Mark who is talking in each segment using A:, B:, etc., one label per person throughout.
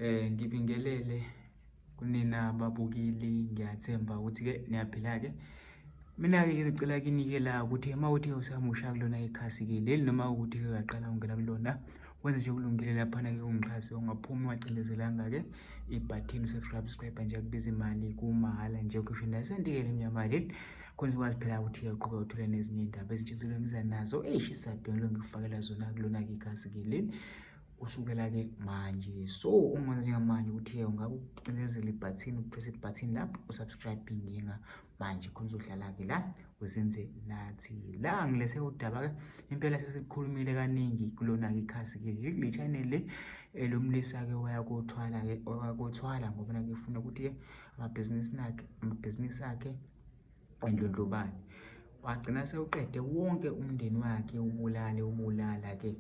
A: Ngibingelele kunina babukeli, ngiyathemba ukuthi-ke niyaphila-ke. Mina-ke ngizocela kini-ke la ukuthi uma uthi usamusha kulona ikhasi-ke leli noma ukuthi-ke uyaqala ungena kulona, wenze nje okulungile laphana-ke ungixhase ungaphumi ungacindezelanga-ke ibhathini u-subscribe, subscribe nje akubiza imali kumahhala nje ukhishwe nesenti-ke lemnyama leli. Khona uzokwazi phela ukuthi-ke uqhubeke uthole nezinye iy'ndaba ezintsha ngiza nazo ey'shisa bhe ngilokhu ngikufakela zona kulona-ke ikhasi-ke leli. Kusukela-ke manje so ungenza njengamanje ukuthi-ke ungabe ucindezela ibhathini upress ibhathini lapho usubscribe njengamanje khona uzohlala-ke la uzenze nathi la ngilethe udaba-ke impela sesikhulumile kaningi kulona-ke ikhasi-ke kule channel le lo mlisa-ke waya kothwala-ke wakothwala ngoba na-ke efuna ukuthi-ke amabhizinisi akhe amabhizinisi akhe endlondlobane wagcina sewuqede wonke umndeni wakhe ubulale ubulala ke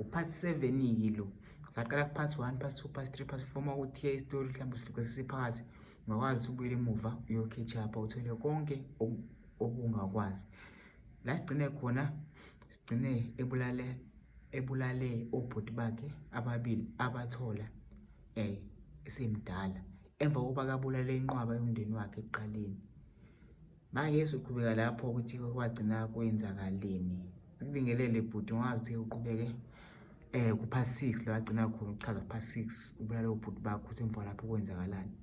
A: upart 7 ke lo saqala kupart 1 part 2 part 3 part 4 uma kuthi isitori mhlawumbe usifice sesiphakathi ungakwazi ukuthi ubuyele emuva uyo-catch up uthole konke obungakwazi la sigcine khona sigcine ebulale ebulale obhuti bakhe ababili abathola eh esemdala emva kokuba kabulale inqwaba yomndeni wakhe ekuqaleni. Manje siqhubeka lapho ukuthi kwagcina kwenzakaleni. Sikubingelele bhuti ungazi ukuthi uqhubeke eh ku-part 6 la wagcina khona ukuchaza ku-part 6 ubulale ubhuti bakho ukuthi emva lapho kwenzakalani.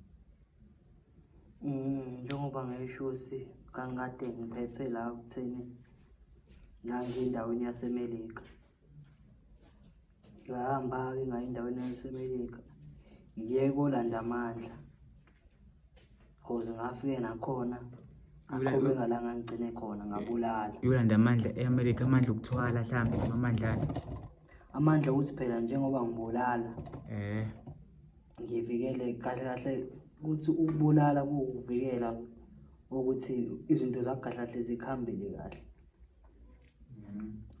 B: Njengoba ngisho ukuthi kangikade ngiphethe la kutheni ngangindaweni yaseMelika. Ngahamba-ke ngaya endaweni yaseMelika ngiye kolanda amandla cause ngafike nakhona aqhubeka la ngangigcine khona ngabulala.
A: Uyolanda amandla e-Amerika, amandla okuthwala mhlawumbe noma amandlani?
B: Amandla okuthi phela njengoba ngibulala
A: Eh.
B: ngivikele kahle kahle ukuthi ukubulala kuwukuvikela ukuthi izinto zakho kahle kahle zikuhambele kahle.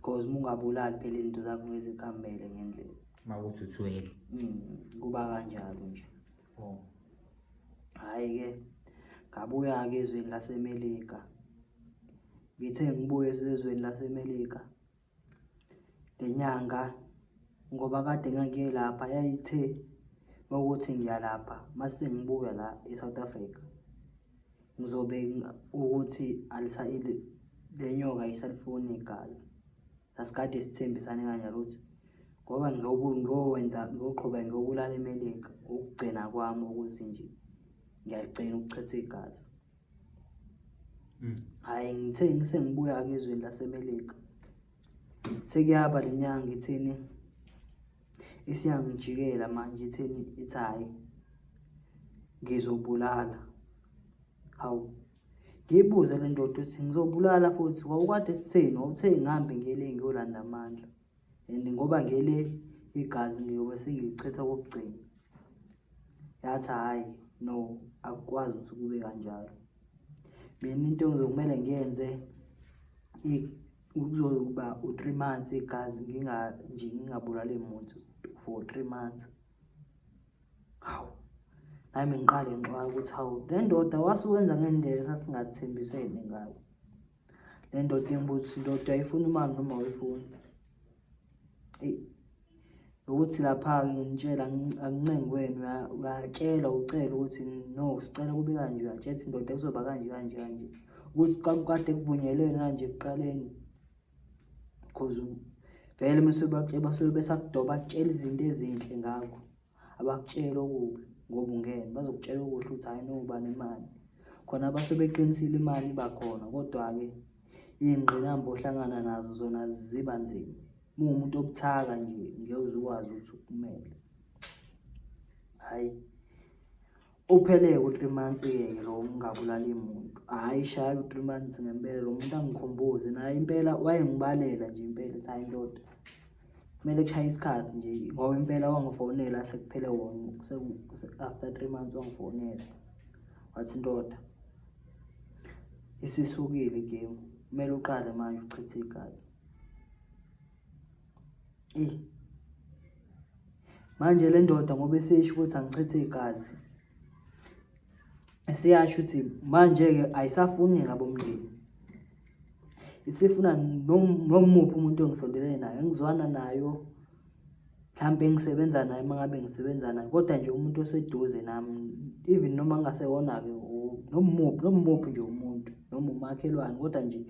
B: Because uma ungabulali phela izinto zakho ngeke zikuhambele ngendlela.
A: Uma kuthi uthwele.
B: Kuba kanjalo nje.
A: Oh.
B: Hhayi-ke ngabuya-ke ezweni laseMelika. Ngithe ngibuye ezweni laseMelika le nyanga ngoba kade ngangiye lapha yayithe mawukuthi ngiyalapha mase ngibuya la e-South Africa ngizobe ukuthi le nyoka ayisalifuni igazi. Sasikade sithembisane kanjalo ukuthi ngoba ngiyowenza ngiyoqhubeka ngiyobulala iMelika ukugcina kwami ukuthi nje ngiyagcina ukuchitha igazi. Hhayi ngithe ngisengibuya-ke ezweni laseMelika sekuyaba le nyanga ithini isiyangijikela manje ithini ithi hhayi ngizobulala. Hawu ngiyibuze le ndoda ukuthi ngizobulala futhi wawukade sitheni wawuthe ngihambe ngiye le ngiyolanda amandla and ngoba ngiye le igazi ngiyobe sengilichitha okokugcina. Yathi hhayi no akukwazi ukuthi kube kanjalo. Mina into engizokumele ngiyenze kuzoba u-three months igazi nje ngingabulali muntu for 3 months. Hawu nami ngiqale ngixwaya ukuthi hawu le ndoda wasuwenza ngendlela esasingathembisene ngayo. Le ndoda ingibuza ukuthi ndoda uyayifuna imali noma awuyifuni? Eyi ukuthi lapha-ke nginitshela angincengi wena uyatshela ucela ukuthi no sicela kube kanje uyatshela ukuthi ndoda kuzoba kanje kanje kanje ukuthi kade kuvunyelwene kanje ekuqaleni cause vele mase basuke besakudoba bakutshela izinto ezinhle ngakho abakutsheli okubi ngoba ungene bazokutshela okuhle ukuthi hhayi no uba nemali khona basuke beqinisile imali iba khona kodwa-ke iy'ngqinamba ohlangana nazo zona ziba nzima uma uwumuntu obuthaka nje ngeke uze ukwazi ukuthi ukumele hhayi Uphele-ke u-three months-ke lo ngingabulali muntu. Hhayi shaya u-three months ngempela lo muntu angikhumbuze naye impela wayengibalela nje impela ethi hhayi ndoda kumele kushaye isikhathi nje ngoba impela wangifonela sekuphele wona after 3 months wangifonela wathi ndoda isisukile igame kumele uqale manje uchithe igazi. Eyi manje le ndoda ngoba isisho ukuthi angichithe igazi isiyasho ukuthi manje-ke ayisafuni ngabomndeni isifuna nomuphi umuntu engisondelene naye engizwana nayo. Mhlampe engisebenza naye uma ngabe ngisebenza naye kodwa nje umuntu oseduze nami even noma ngingasewona-ke noma umuphi noma umuphi nje umuntu noma umakhelwane kodwa nje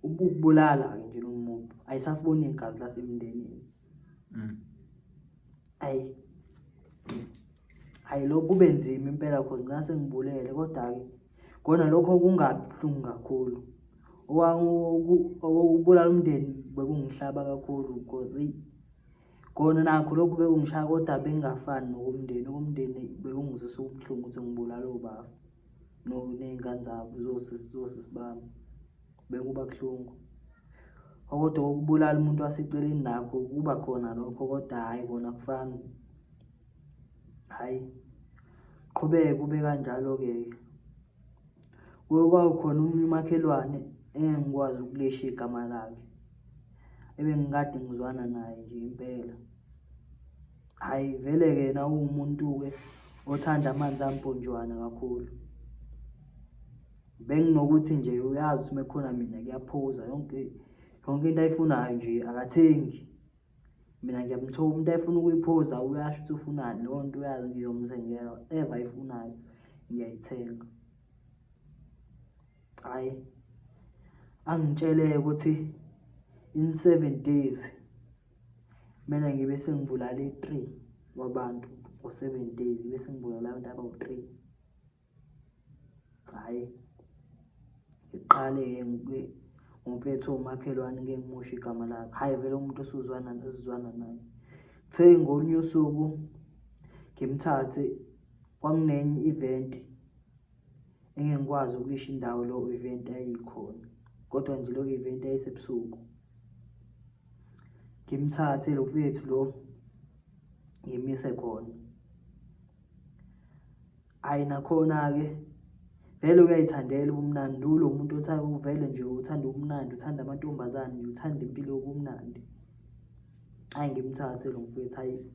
B: ukubulala-ke nje noma umuphi ayisafuni igazi lasemndenini. Ayi hayi lokho kube nzima impela cause ngase ngibulele kodwa-ke kona lokho kungabi buhlungu kakhulu. Okubulala umndeni bekungihlaba kakhulu cause eyi kona nakho lokhu bekungishaya kodwa bekungafani nokomndeni. Okomndeni bekungizwisa ubuhlungu ukuthi ngibulale obaba ney'ngane zabo zosisi zosisi bami, bekuba buhlungu. Kodwa okokubulala umuntu waseceleni nakho kuba khona lokho kodwa hhayi kona akufani. Hhayi, qhubeke kube kanjalo-ke. Kuke kwakukhona omunye umakhelwane engeke ngikwazi ukulisho igama lakhe, ebengikade ngizwana naye nje impela. Hhayi vele-ke yena uwumuntu-ke othanda amanzi amponjwana kakhulu. Benginokuthi nje uyazi ukuthi uma kukhona mina kuyaphuza yonke yonke into ayifunayo nje akathengi. Mina ngiyamthola umuntu ayefuna ukuyiphuza uyasho ukuthi ufunani leyo nto uyazi ngiyomthengela whatever ayifunayo ngiyayithenga. Hhayi angitshele ukuthi in 7 days kumele ngibe sengibulale 3 wabantu ngo-7 days ngibe sengibulale abantu abawu-3. Hhayi ngiqale-ke ngomfethu owumakhelwane ngeke ngimusho igama lakhe, hhayi vele umuntu osuzwana esizwana naye. Kuthe ngolunye usuku ngimthathe kwakunenye i-event engeke ngikwazi ukuyisho indawo leyo event eyayikhona kodwa nje leyo event yayisebusuku. Ngimthathe lo mfethu lo ngimise khona. Hhayi nakhona-ke vele uyayithandela ubumnandi ulo muntu vele nje uthanda ubumnandi, uthanda amantombazane nje, uthanda impilo yobumnandi. Hhayi ngimthathe lo mfowethu hhayi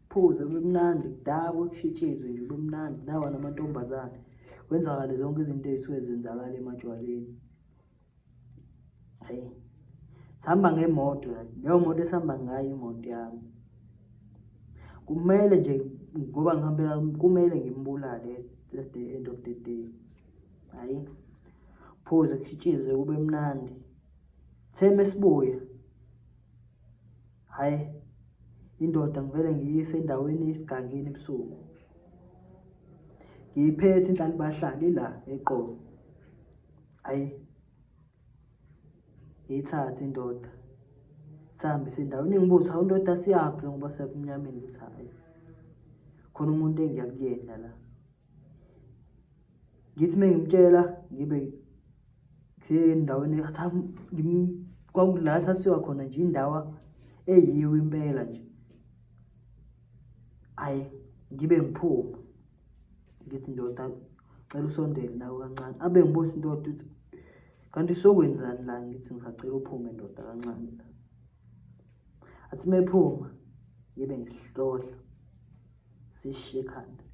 B: kuphuze kube mnandi kudakwe kushitshizwe nje kube mnandi nawa namantombazane kwenzakale zonke izinto ey'suke zenzakala ematshwaleni. Hhayi sihamba ngemoto leyo moto esihamba ngayo imoto yami. Kumele nje ngoba ngihambela kumele ngimbulale at the end of the day. Hhayi phuze kushitshize kube mnandi. Kuthe mesibuya hhayi indoda ngivele ngiyise endaweni esigangeni ebusuku. Ngiyiphethe inhlalibahlali la eqolo. Hhayi ngiyithathe indoda sihambe siye endaweni ingibuze, hawu ndoda siyaphi ngoba sisebumnyameni? Ngithi hhayi khona umuntu engiya kuyena la. Ngithi uma ngimtshela ngibe endaweni kwakula sasiwa khona nje indawo eyiyo impela nje. Hhayi ngibe ngiphuma ngithi ndoda cela usondele nawe kancane. Abe ngibuza indoda ukuthi kanti sokwenzani la? Ngithi ngisacela uphume ndoda kancane la. Athi uma ephuma ngibe ngihlohla sishiye ekhanda.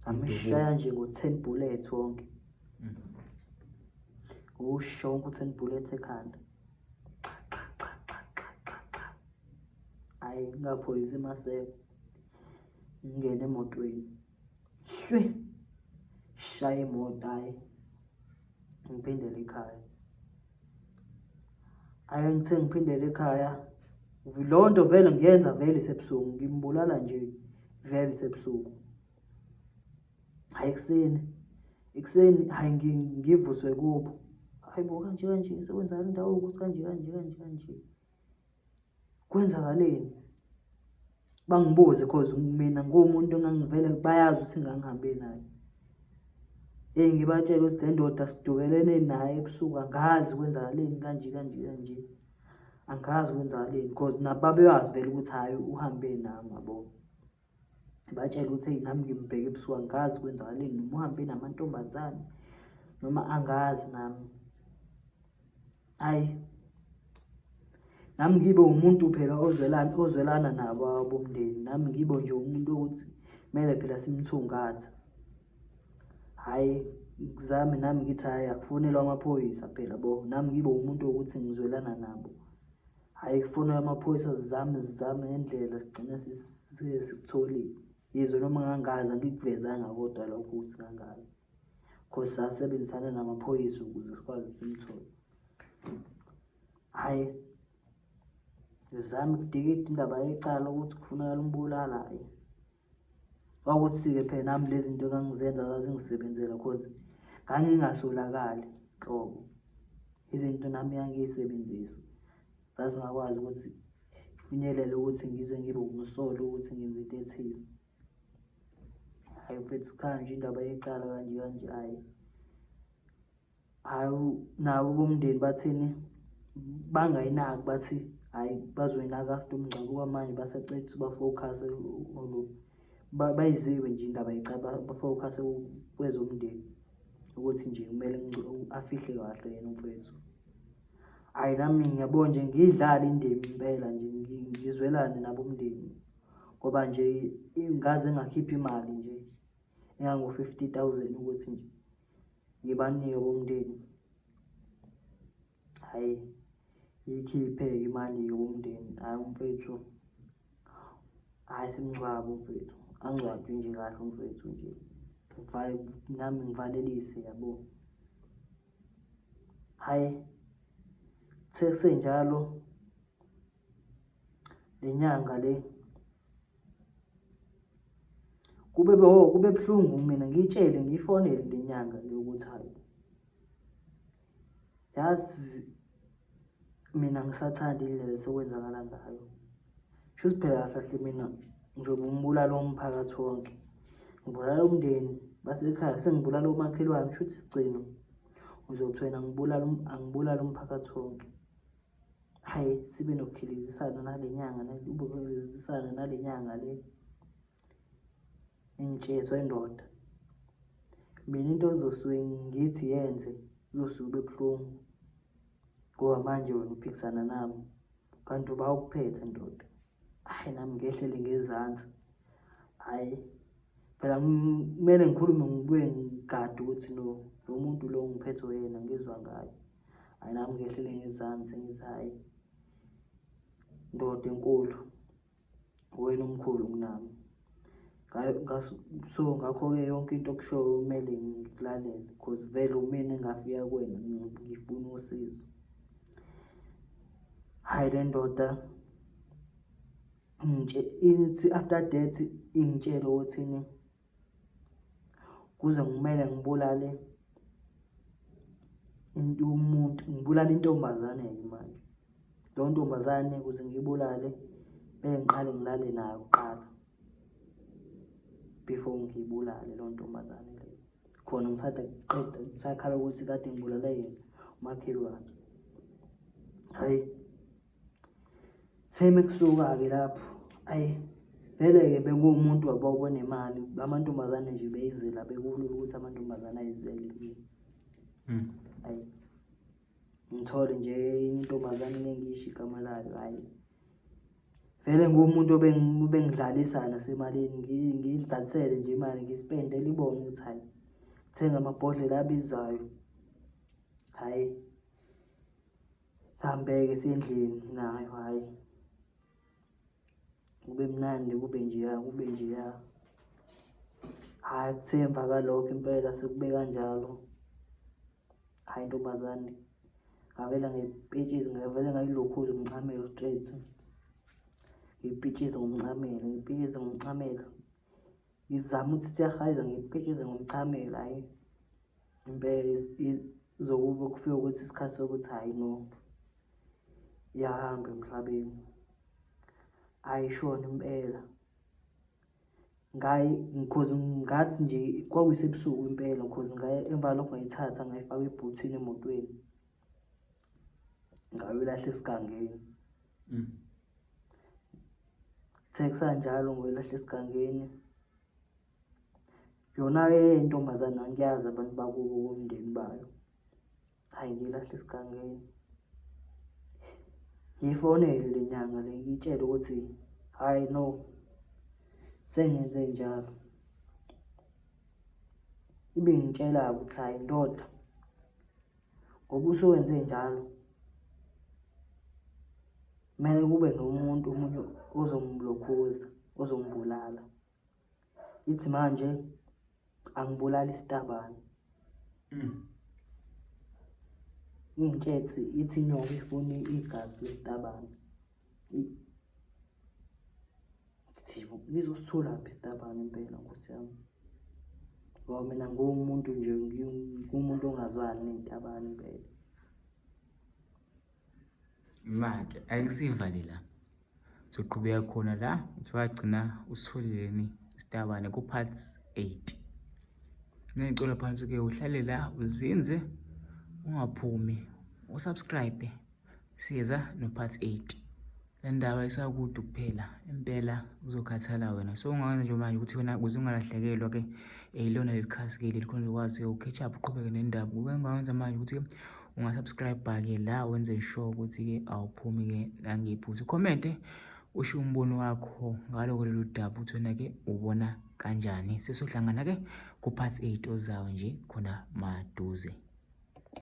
B: Ngamshaya nje ngo-10 bullets wonke. Usho wonke u-10 bullets ekhanda. Cha cha cha cha cha cha cha. Hhayi ngingapholisi maseko. Ngingene emotweni. Shwi! Shaya imoto hhayi. Ngiphindele ekhaya. Hhayi ngithe ngiphindele ekhaya, leyo nto vele ngiyenza vele isebusuku, ngimbulala nje vele isebusuku. Hhayi ekuseni, ekuseni hhayi ngivuswe kubo. Hhayi bo kanje kanje sekwenzakala indawo ewukuthi kanje kanje kanje kanje. Kwenzakaleni? Bangibuze cause mina nguwumuntu engangivele bayazi ukuthi ngangihambe naye. Eyi ngibatshele ukuthi le ndoda sidukelene naye ebusuku angazi kwenzakaleni kanje kanje kanje. Angazi kwenzakaleni cause nabo babewazi vele ukuthi hhayi uhambe nami yabo. Ngibatshele ukuthi eyi nami ngimbheke ebusuku angazi kwenzakaleni noma uhambe namantombazane noma angazi nami. Hhayi nami ngibe umuntu phela ozwelana ozwelana nabo abomndeni nami ngibe nje umuntu wokuthi kumele phela simthungathe. Hhayi ngizame nami ngithi hhayi akufonelwe amaphoyisa phela bo nami ngibe umuntu wokuthi ngizwelana nabo. Hhayi kufonelwa amaphoyisa sizame sizame ngendlela sigcine sikutholile. Yize noma ngangazi angikuvezanga kodwa lokho ukuthi ngangazi. Cause sasebenzisana namaphoyisa ukuze sikwazi ukumthola. Hhayi ngizame ukudikida indaba yecala ukuthi kufunakala umbulala hhayi. Kwakuthi-ke phela nami lezi zinto engangizenza zazingisebenzela cause ngangingasolakali nhlobo. Izinto nami engangiy'sebenzisa zazingakwazi ukuthi kufinyelele ukuthi ngize ngibe umsolwa ukuthi ngenza into ethize. Hhayi mfethu kanje indaba yecala kanje kanje hhayi. Hhayi nabo bomndeni bathini bangayinaki bathi hhayi bazoyinaka after umngcwabo kwamanje basacela ukuthi ba-focus-e bayizibe nje indaba yecala ba-focus-e kwezomndeni ukuthi nje kumele afihle kahle yena umfowethu. Hhayi nami ngiyabona nje ngiyidlale indima impela nje ngizwelane nabo umndeni ngoba nje ngaze ngakhipha imali nje engango-fifty thousand ukuthi nje ngibanike bomndeni. Hhayi iyikhiphe-ke imali-ke bomndeni, hhayi umfethu, hhayi simngcwabe umfethu, angcwatshwe nje kahle umfethu nje. Nami ngivalelise yabo. Hhayi kuthe kusenjalo le nyanga le Kube oh, kube buhlungu mina ngiyitshele ngiyifonele le nyanga le ukuthi hayi yazi mina ngisathanda indlela esekwenzakala ngayo. Shuthi phela kahle kahle mina ngizobe umbulala womphakathi wonke. Ngibulala umndeni basekhaya sengibulala omakhelwane shuthi isigcino uzothi wena ngibulala angibulala umphakathi wonke. Hhayi sibe nokukhilizisana nale nyanga ukukhilizisana nale nyanga le engitshethwa indoda. Mina into ezosuke ngithi yenze kuzosuke kube buhlungu ngoba manje wena uphikisana nami kanti uba ukuphethe ndoda. Hhayi nami ngehlele ngezansi, hhayi phela kumele ngikhulume ngibuye ngigade ukuthi no lo muntu lo ngiphethe uyena ngizwa ngaye. Hhayi nami ngehlele ngezansi ngithi hhayi ndoda enkulu uwena omkhulu kunami. So ngakho-ke yonke into okushoyo kumele ngikulalele cause vele umina engafika kuwena ngifuna usizo. Hhayi le ndoda ithi after that ingitshele ukuthi kuze ngimele ngibulale umuntu ngibulale intombazane-ke manje leyo ntombazane ukuze ngiyibulale beke ngiqale ngilale nayo kuqala before ngiyibulale leyo ntombazane leyo khona ngisada kuqeda ngisakhala ukuthi kade ngibulale yena umakhelwane hhayi Same kusuka-ke lapho ayi vele-ke benguwumuntu wabo onemali amantombazane nje beyizela bekulula ukuthi amantombazane ayizele kimi hmm. ayi ngithole nje intombazane ngeke ngisho igama layo hhayi vele nguwumuntu obengidlalisa nasemalini ngiyidlalisele nje imali ngispende libone ukuthi hhayi thenga amabhodlela abizayo hhayi Sihambeke siyendlini nayo hhayi. Kube mnandi kube njeya kube njeya. Hhayi kuthe emva kwalokho impela sekube kanjalo. Hhayi ntombazane ngavele ngayipitshisa ngavele ngayilokhuza umcamelo straight. Ngiyipitshise ngomcamelo, ngiyipitshise ngomcamelo. Ngizama ukuthi siyahayiza ngiyipitshise ngomcamelo hhayi. Impela izokuba kufike ukuthi isikhathi sokuthi hhayi no iyahamba emhlabeni. Ayishona impela. Ngayi cause ngathi nje kwakuyisebusuku impela cause ngaye emva kwalokho ngayithatha ngayifaka ebhuthini emotweni. Ngayoyilahla esigangeni. Mm. Kuthe kusanjalo ngoyilahla esigangeni. Yona-ke intombazane angiyazi abantu bakubo bomndeni bayo. Hhayi ngiyilahle esigangeni. Ngiyifonele le nyanga le ngiyitshele ukuthi hhayi no sengenze njalo. Ibe ingitshela-ke ukuthi hhayi ndoda ngoba usuwenze njalo. Kumele kube nomuntu omunye ozomlokhuza, ozombulala. Ithi manje angibulali isitabane. Iy'ntshethi ithi inyoka ifuna igazi lesitabane. Ngizositholaphi isitabane impela nkosi yami? Ngoba mina ngiwumuntu nje ngiwumuntu ongazwani ney'tabane impela.
A: Make ayisivale la. Soqhubeka khona la uthi wagcina usitholileni isitabane ku-part 8. Ngicela phansi ke uhlale la uzinze ungaphumi usubscribe siyeza no-part 8. Le ndaba isakude ukuphela impela uzokhathala wena so ungawenza nje manje ukuthi wena ukuze ungalahlekelwa ke ilona leli khasi ke leli khona uzokwazi ucatch up uqhubeke nendaba kube ungawenza manje ukuthi ungasubscribe ke la wenze sure ukuthi ke awuphumi ke nangephutha ucommente ushiye umbono wakho ngaloko lolu daba ukuthi wena ke ubona kanjani sesohlangana ke ku part 8 ozayo nje khona maduze.